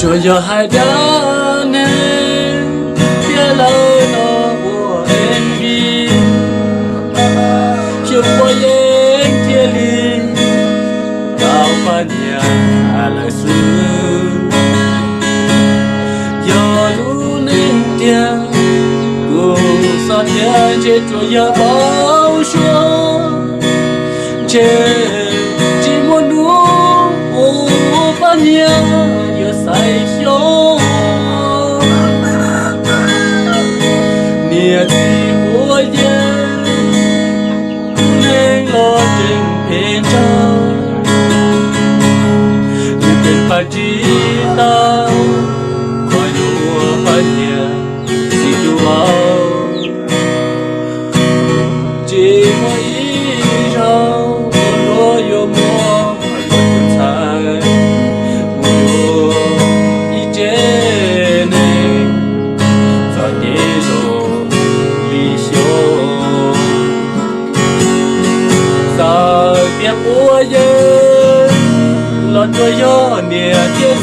Yog hais dab neeg thiab lawv no ua M V, xyov puas yeej thiaj li tau pab nyiaj lawv xwb. Yog lub neej tiag kuv xav tias ntshe tsuas yog npau suav, ntshe tsis muaj hnub uas pab nyiaj yuav xaiv xyov. Niam txiv quav yeeb, lub neej los tseem phem ntsawg, nws tseem pab tsis tau qhov yuav ua pab nyiaj, txiv duav. Tsis muaj ib zaug ua luag yuav muab luag tus ntxhais mus yuav ib tsev neeg txog ces zoo li xyov. Txawm tias quav yeeb los tsuas yog niam thiab